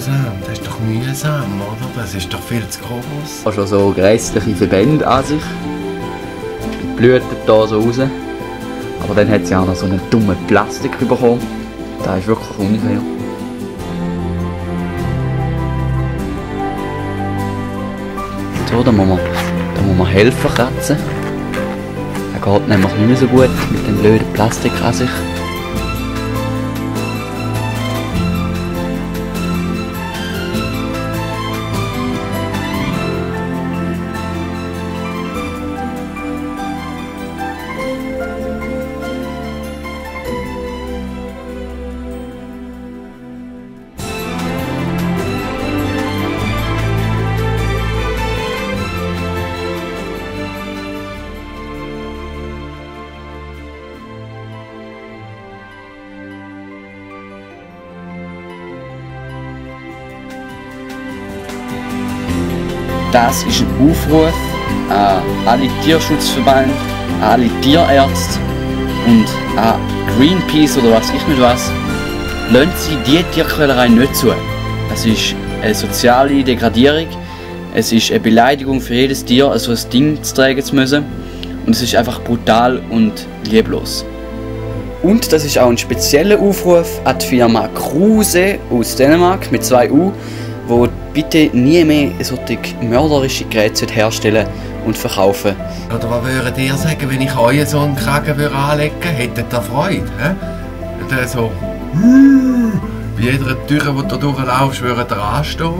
Sam, das ist doch mühsam, oder? Das ist doch viel zu groß. Schon so grässliche Verbände an sich. Die blühten da so raus. Aber dann hat sie auch noch so einen dummen Plastik bekommen. Das ist wirklich unfair. So, da muss man helfen kratzen. Das geht nämlich nicht mehr so gut mit dem blöden Plastik an sich. Das ist ein Aufruf an alle Tierschutzverbände, an alle Tierärzte und an Greenpeace oder was ich nicht was. Lassen Sie diese Tierquälerei nicht zu. Es ist eine soziale Degradierung, es ist eine Beleidigung für jedes Tier, so ein Ding zu tragen zu müssen. Und es ist einfach brutal und lieblos. Und das ist auch ein spezieller Aufruf an die Firma Kruse aus Dänemark mit 2 U, wo bitte nie mehr solche mörderische Geräte herstellen und verkaufen. Oder was würdet ihr sagen, wenn ich euch so einen Kragen anlegen würde? Hättet ihr Freude? He? So, bei jeder Tür, die du durchlaufst, würdet ihr anstehen?